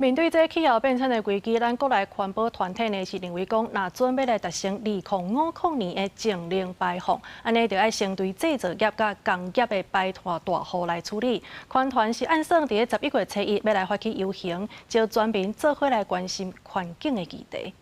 面對這氣候變遷的危機，咱國內環保團體呢是認為講，若準欲來達成2050年的淨零排放，按呢就愛先對製造業佮工業的排碳大戶來處理。環團是按算佇咧11月初1欲來發起遊行，召全民做伙來關心環境的議題。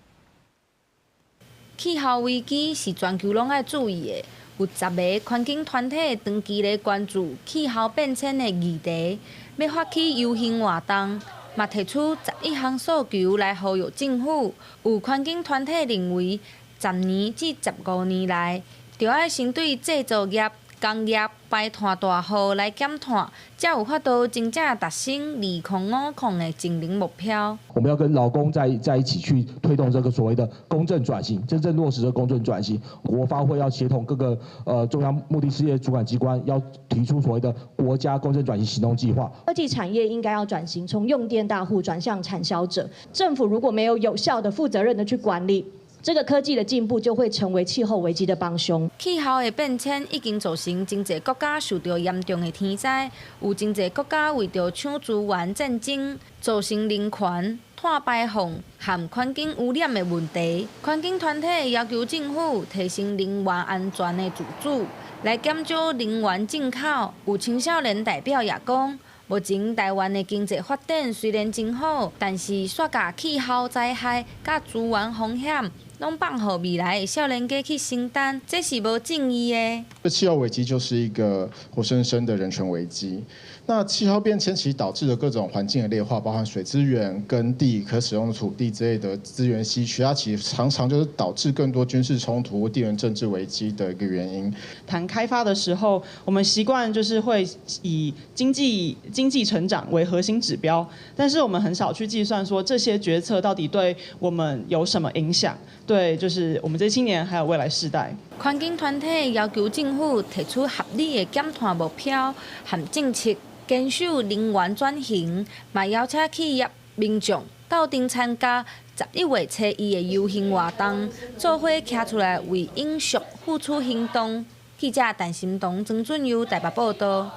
氣候危機是全球攏愛注意的，有10個環境團體長期咧關注氣候變遷的議題，欲發起遊行活動，嘛提出11項訴求來呼籲政府。有環境團體認為，10年至15年內，著愛先對製造業、工業排碳大戶來減碳，才有法度真正達成2050的淨零目標。我們要跟勞工在一起去推動這個所謂的公正轉型，真正落實這個公正轉型。國發會要協同各個中央目的事業主管機關，要提出所謂的國家公正轉型行動計劃。科技產業應該要轉型，從用電大戶轉向產銷者。政府如果沒有有效的、負責任的去管理，這個科技的進步就會成為氣候危機的幫兇。氣候的變遷已經造成真濟國家受著嚴重的天災，有真濟國家為著搶資源戰爭，造成人權、碳排放和環境污染的問題。環境團體要求政府提升能源安全的自主，來減少能源進口。有青少年代表也講，目前台灣的經濟發展雖然真好，但是煞共氣候災害佮資源風險攏放予未來的少年家去承擔，這是無正義的。這氣候危機就是一個活生生的人權危機。那氣候變遷其實導致了各種環境的劣化，包含水資源、耕地、可使用的土地之類的資源稀缺，它其實常常就是導致更多軍事衝突、地緣政治危機的一個原因。談開發的時候，我們習慣就是會以經濟成長為核心指標，但是我們很少去計算說這些決策到底對我們有什麼影響，對，就是我們這些青年還有未來世代。環境團體要求政府提出合理的減碳目標和政策，堅守能源轉型，嘛邀請企業、民眾鬥陣參加11月初1的遊行活動，做伙徛出來為永續付出行動。記者陳心彤、曾俊佑台北報道。